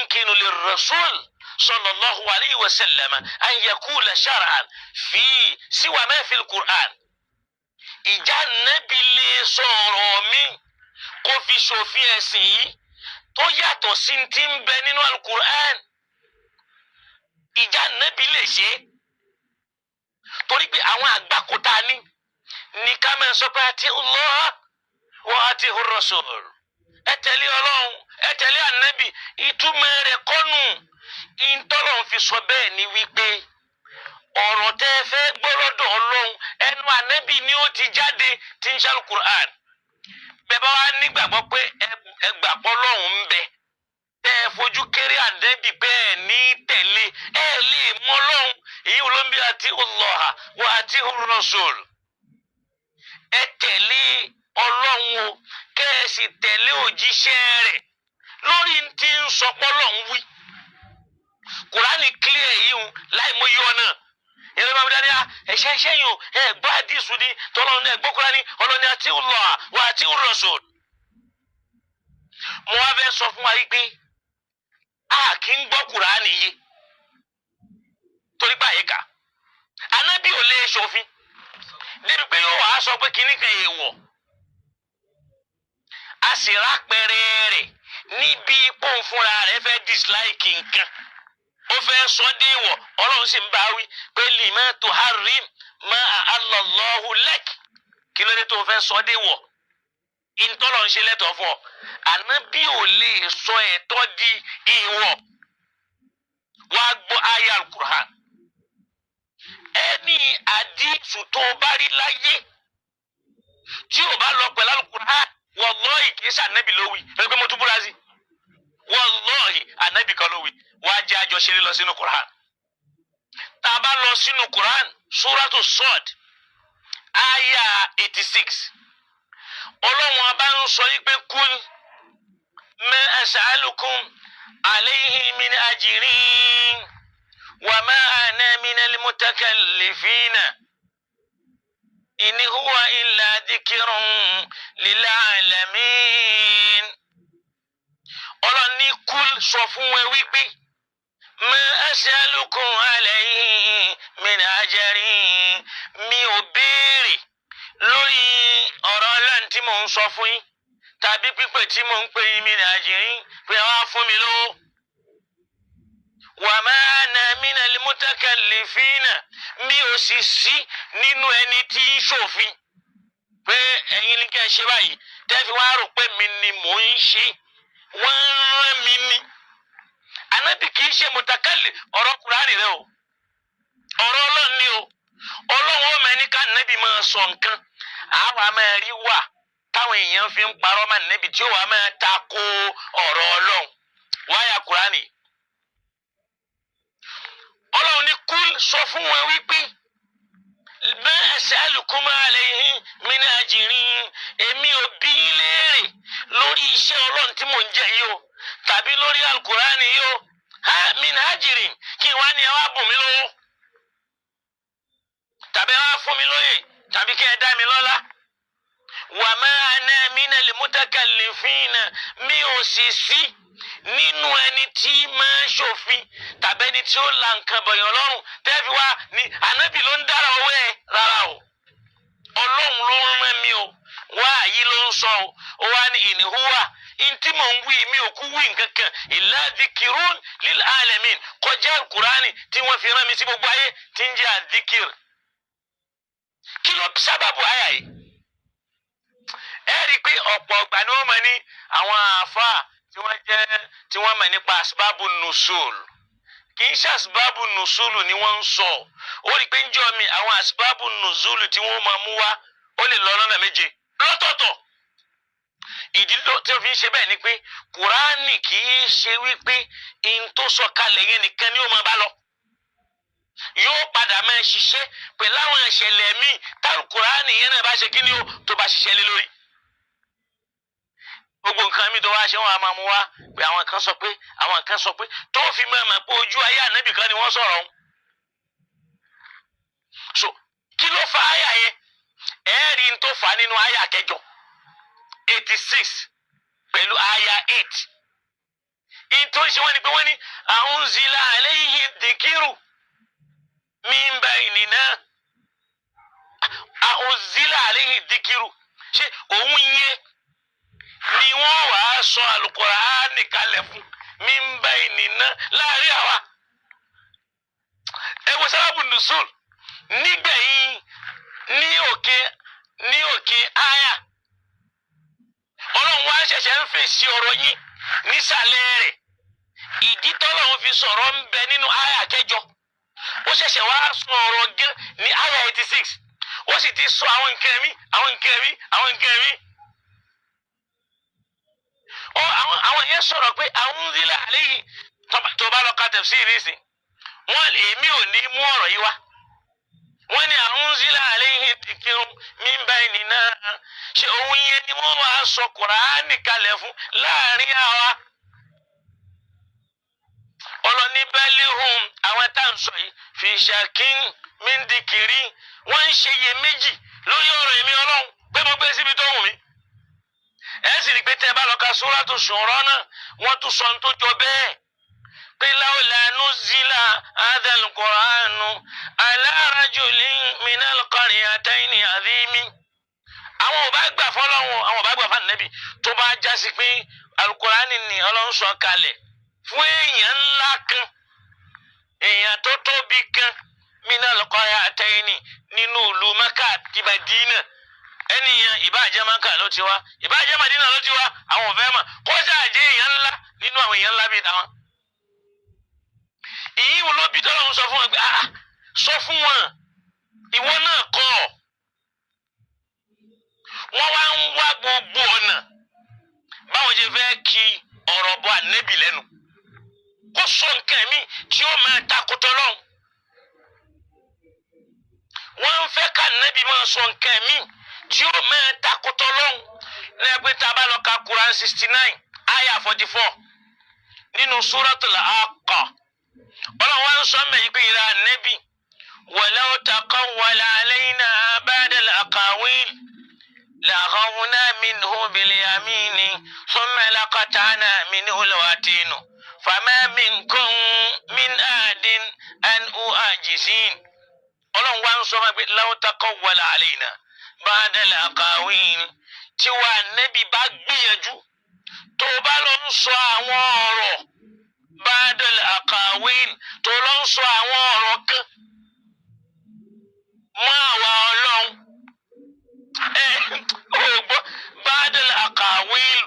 yumkinu lirrasul sallallahu alayhi wa sallam an yakula shar'an fi siwa ma fi al-Qur'an? Ìjà nẹ́bi lè sọ̀rọ̀ mi kó fi ṣòfin ẹ̀sìn yìí tó yàtọ̀ sí ti ń bẹ nínú al-Qur'an? Ìjà nẹ́bi lè ṣe é, torí pé àwọn àgbákò tá a ní ká máa sọ pé àti Allah wa àti Rasul, ẹ tẹ̀lé Ọlọ́run, ẹ tẹ̀lé ànábì. Ìtumọ̀ rẹ̀ kọ́nù ìtọ́lọ́run fi sọ bẹ́ẹ̀ ni wípé ọ̀rọ̀ tẹ́ ẹ fẹ́ gbọ́ lọ́dọ̀ Ọlọ́run, ẹnu ànábì ni ó ti jáde tí ń ṣàlù Qur'an. Bẹ́ẹ̀ bá wá nígbàgbọ́ pé ẹ gbàgbọ́ Ọlọ́run ń bẹ, tẹ́ ẹ fojú kéré ànábì pé ẹ ní tẹ̀lé, ẹ lè mọ Ọlọ́run. Èyí ló ń bí àti Allah wa àti Rasul, ẹ tẹ̀lé Ọlọ́run o, kẹ́ ẹ sì tẹ̀lé òjíṣẹ́ rẹ̀ lórí tí ń sọpọ́ lọ́hún wí. Kùránì clear yìí ń láì mọ iye ọ̀nà yẹn ló máa ń darí. Ẹ̀ṣẹ̀ ẹ̀ṣẹ̀ yìí o, ẹ gbọ́ àdìsù ni tọ́lọ́run, ẹ gbọ́ Kùránì, Ọlọ́ni àti Allah wa àti Rasul. Mo wá fẹ́ sọ fún wa yìí pé a kì í gbọ́ Kùránì yìí torí pé àyíká Ànábì ò lè ṣòfin débi pé yóò wá sọ pé kinní kan èèwọ̀. A sì rápẹrẹ rẹ̀ níbi pọ́ùn fúnra rẹ̀ fẹ́ dislike nǹkan, ó fẹ́ sọ déèwọ̀, Ọlọ́run sì ń bá wí pé lima tuharrim ma ahallallahu lak, kí ló dé tó fẹ́ sọ déèwọ̀ ìtọ́lọ̀ ń ṣe lẹ́tọ̀ọ́ fún ọ? Ànábì ò lè sọ ẹ̀tọ́ di ìwọ̀. Wá gbọ́ ayé al-Qur'an, ẹni àdìsù tó bá rí láyé tí ò bá lọ pẹ̀lú al-Qur'an, wallahi kì í ṣe ànábì ló wí. Ẹ pé mo tún búra sí, wallahi ànábì kan ló wí. Wá jẹ́ àjọṣeré lọ sínú Qur'an. Tá a bá lọ sínú Qur'an, suratu Sad, aya 86, Ọlọ́run ọba ń sọ yí pé kul ma as'alukum alayhi min ajrin wa ma ana minal mutakallifina in huwa illa dhikrun lil alamin. Ọlọ́run ní kul, sọ fún wọn wípé ma as'alukum alayhi min ajrin, mi ò béèrè lórí ọ̀rọ̀ Ọlọ́run tí mò ń sọ fún yín tàbí pípè tí mò ń pè yín, min ajrin, pé wá fún mi lówó. Wa ma ana minal mutakallifina, mi ò sì sí nínú ẹni tí ń ṣòfin pé ẹ̀yin ní kẹ́ ẹ ṣe báyìí, tẹ́ fi wá rò pé mi ni mò ń ṣe, wọ́n ń rán mi ní. Ànábì kì í ṣe mùtàkàlì. Ọ̀rọ̀ Kùránì rẹ o, ọ̀rọ̀ Ọlọ́run ni o. Ọlọ́run ọmọ ẹni ká nẹ́bí máa sọ nǹkan, àwa máa rí wà táwọn èèyàn fi ń parọ́ máa nẹ́bí tí ó wàá máa ta ko ọ̀rọ̀ Ọlọ́run wáyà Kùránì. Ọlọ́run ní kúl, sọ fún wọn wípé ma as'alukum alayhi min ajrin, èmi ò bí yín léèrè lórí iṣẹ́ Ọlọ́run tí mò ń jẹ yìí o, tàbí lórí alukurani yìí o, ha min ajrin, kí n wá ní ẹ wá bùn mí lówó, tàbí ẹ wá fún mi lóyè, tàbí kí ẹ dá mi lọ́lá. Wa ma ana minal mutakallifina, mi ò sì sí nínú ẹni tí máa ń ṣòfin tàbí ẹni tí ó la nǹkan bọ̀yàn lọ́rùn tẹ́ẹ̀fì wá ní ànábì ló ń dára owó ẹ̀. Rárá o, Ọlọ́run ló ń rán mi o. Wá yìí ló ń sọ o. Ó wá ní in huwa, ntí mò ń wí, mi ò kú wí nǹkan kan, illa dhikirun lil alamin, kọjá alukurani tí wọ́n fi rán mi sí gbogbo ayé tí ń jẹ́ àdìkìr. Kí ló sábàbù àyà yìí? Ẹ rí i pé ọ̀pọ̀ ọgbà ni wọ́n mọ̀ ní àwọn àáfàá tí wọ́n jẹ́ tí wọ́n mọ̀ nípa asbábù nùsùl. Kì í ṣe asbábù nùsùlù ni wọ́n ń sọ. Ó rí i pé ń jọ mi àwọn asbábù nùsùlù tí wọ́n máa mú wá, ó lè lọ lọ́nà méje lọ́tọ̀ọ̀tọ̀. Ìdí tí ó fi ń ṣe bẹ́ẹ̀ ni pé Kùránì kì í ṣe wípé in tó sọ kalẹ̀ yẹn nìkan ni ó máa bá lọ, yóò padà máa ṣiṣẹ́ pẹ̀lú àwọn ìṣẹ̀lẹ̀ míì táwọn Kùránì yẹn náà bá ṣe kí ni ó tó bá ṣiṣẹ́ lé lórí. Gbogbo nǹkan mi tó wá ṣe, wọn a máa mú wá pé àwọn kan sọ pé, àwọn kan sọ pé, tó fi máa mọ̀ pé ojú ayé ànábì kan ni wọ́n sọ̀rọ̀ ọ̀hún. So kí ló fa àyà yẹn? Ẹ̀ẹ́rì ń tó fà á nínú àyà kẹjọ, 86, pẹ̀lú àyà 8. Ìtò ìṣe wọn ni pé wọ́n ní unzila alayhi dhikiru min baynina. Unzila alayhi dhikiru, ṣé òun yẹn ni wọ́n wàá sọ Al-Qur'ani kalẹ̀ fún min baynina láàrin àwa? Ẹ wo sábàbù nùsùl nígbẹ̀yìn ní òkè ní òkè áyà. Ọlọ́run wá ṣẹ̀ṣẹ̀ ń fèsì ọ̀rọ̀ yín nísàlẹ̀ rẹ̀. Ìdí tọ́lọ́run fi sọ̀rọ̀ ń bẹ nínú áyà kẹjọ. Ó ṣẹ̀ṣẹ̀ wá sọ ọ̀rọ̀ gán ní áyà 86. Ó sì ti sọ àwọn nǹkan mi, àwọn nǹkan mi, àwọn nǹkan mi. Ó àwọn yẹn sọ̀rọ̀ pé unzila alayhi. Tó bá lọ ka tafsiri nísìn, wọ́n èmi ò ní mú ọ̀rọ̀ yìí wá. Wọ́n ní unzila alayhi dhikrun min baynina. Ṣé òun yẹn ni wọ́n wàá sọ Kùránì kalẹ̀ fún láàrin àwa? Ọlọ́ni balihum, àwọn tá à ń sọ yìí, fi shakin min dhikri, wọ́n ń ṣe iyèméjì lórí ọ̀rọ̀ èmi Ọlọ́run pé mo gbé síbi tó wù mí. Ẹ sì rí i pé tẹ́ ẹ bá lọ ka Suratu Shura náà, wọ́n tún sọ ohun tó jọ bẹ́ẹ̀ pé lawla nuzila hadhal Qur'anu ala rajulin minal qaryatayni azimi. Àwọn ò bá gbà fọlọ́run, àwọn ò bá gbà fún tó bá jásí pé Al-Qur'ani ni Ọlọ́run sọ kalẹ̀ fún èèyàn ńlá kan, èèyàn tó tóbi kan, minal qaryatayni, nínú ìlú Mẹ́kà àti Mẹ́dínà. Ẹnìyàn ìbáàjẹ́ Mẹ́kà ló ti wá, ìbáàjẹ́ Mẹ́dínà ló ti wá, àwọn ò fẹ́ mọ̀, kó sáà jẹ́ èèyàn ńlá nínú àwọn èèyàn ńlá bíi táwọn. Ìyí wo ló bí tọ́lọ́run sọ fún wọn pé ah, sọ fún wọn, ìwọ náà kọ́. Wọ́n wá ń wá gbogbo ọ̀nà báwọn ṣe fẹ́ kí ọ̀rọ̀ bọ ànẹ́bì lẹ́nu, kó sọ nǹkan mi tí ó máa takotọ́ lọ́hùn. Wọ́n ń fẹ́ ká ànẹ́bì máa sọ nǹkan mi tí ó máa takotọ́ lọ́hùn. Lẹ́gbẹ́ tá a bá lọ ka Quran 69 ayah 44 nínú Suratul Haqqa, Ọlọ́run wá ń sọ mẹ́yìí pé ìrà ànẹ́bì walau taqawwala alayna ba'dal aqawil la'akhadhna minhu bil-yamini thumma laqata'na minhu al-watin fama minkum min ahadin anhu ajizin. Ọlọ́run wá ń sọ fún mi pé law taqawwala alayna ba'dal aqawil, tí wà ànẹ́bì bá gbìyànjú tó bá lọ ń sọ àwọn ọ̀rọ̀ ba'dal aqawil, tó lọ ń sọ àwọn ọ̀rọ̀ kan mọ́ àwa Ọlọ́run, ẹ ò gbọ́, ba'dal aqawil,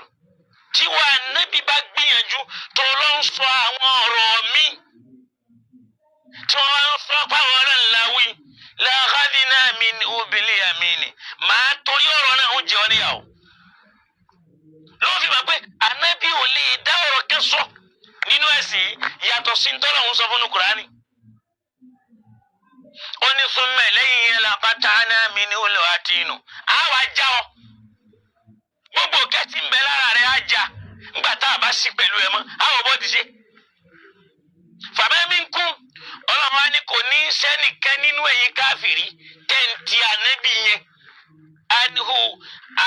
tí wà ànẹ́bì bá gbìyànjú tó lọ ń sọ àwọn ọ̀rọ̀ mi tí wọ́n ń sọ fáwọn ọlọ́run láwí, la'akhadhna minhu bil-yamini, màá torí ọ̀rọ̀ náà ń jẹ ọ́ níyàwó. Ló fi mọ̀ pé ànábì ò lè dá ọ̀rọ̀ kan sọ nínú ẹ̀sìn yàtọ̀ sí ń tọ́lọ̀ ń sọ fún Kùránì. Ó ní súnmọ́ lẹ́yìn yẹn laqata'na minhu al-watin, á wàá já ọ, gbogbo kẹ́tì ń bẹ lára rẹ̀ á já ńgbà tá a bá sí pẹ̀lú ẹ mọ́, á wọ̀ bó ti ṣe. Fama minkum, Ọlọ́run á ní kò ní sẹ́nìkan nínú ẹ̀yin káfìrí tẹ̀ǹtì ànábì yẹn anhu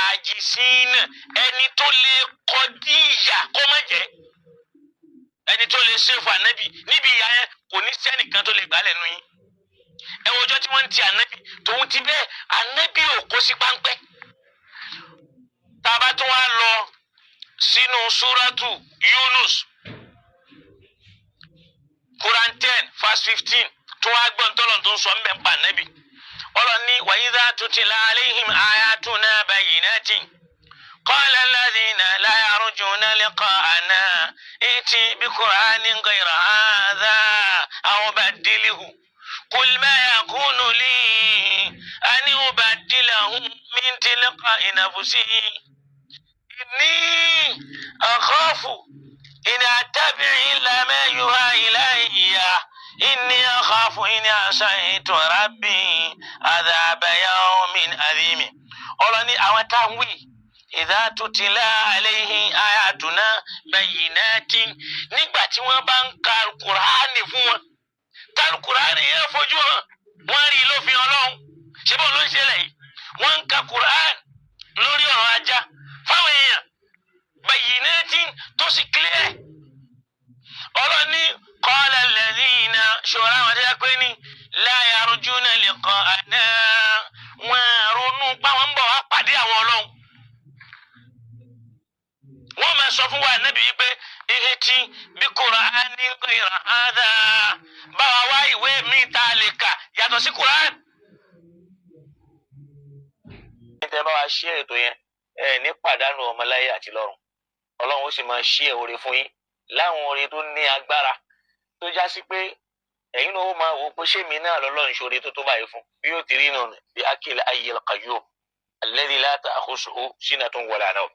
àjìsínà, ẹni tó lè kọdí ìyà kó má jẹ́, ẹni tó lè ṣèfù ànábì níbi ìyà yẹn, kò ní sẹ́nìkan tó lè gbà lẹ́nu yín. Ẹ wo ọjọ́ tí wọ́n ń ti ànábì tòun ti bẹ́ẹ̀, ànábì ò kó sí páńpẹ́. Tá a bá tún wá lọ sínú súrátù Yunus, Quran 10 verse 15, tó wá gbọ́n tọ́lọ̀ tó ń sọ ń bẹ̀ ń pa ànábì. Ọlọ́ni wa idha tutla alayhim ayatuna bayyinatin qala alladhina la yarjuna liqa'ana i'ti biqur'anin ghayra hadha aw baddilhu qul ma yakunu li an ubaddilahu min tilqa'i nafsi inni akhafu in attabi'u illa ma yuha ilayya inni akhafu in asaytu rabbi adhaba yawmin adhim. Ọlọ́ni àwọn táwọn wí idha tutila alayhi ayatuna bayyinatin, nígbà tí wọ́n bá ń ka Kùránì fún wọn, tá Kùránì yẹn fojú hàn, wọ́n rí lófin Ọlọ́run. Ṣé bọ́ọ̀ ló ń ṣẹlẹ̀ yìí? Wọ́n ń ka Kùránì lórí ọ̀rọ̀ ajá fáwọn èèyàn, bayyinatin, tó sì clear. Ọlọ́ni qala alladhina ṣòro àwọn tó yẹ pé ní la yarjuna liqa'ana, wọn ronú páwọn ń bọ̀ wá pàdé àwọn ọlọ́run. Wọ́n máa sọ fún wa nábì yìí pé ihiti bí Qur'anin ghayra hadha, báwa wá ìwé mi tá a lè kà yàtọ̀ sí Qur'an. Tẹ́ bá wa ṣí ètò yẹn, ẹ ní pàdánù ọmọláyé àti lọ́run. Ọlọ́run ó sì máa ṣí ẹ̀ oore fún yín láwọn oore tó ní agbára tó já sí pé ẹ̀yin náà ó máa wò ó pé ṣé mi náà lọ́lọ́run ṣoore tó tó báyìí fún bí yóò ti rí nù bí akil ayyil qayyum alladhi la ta'khusuhu sinatun wala nawm.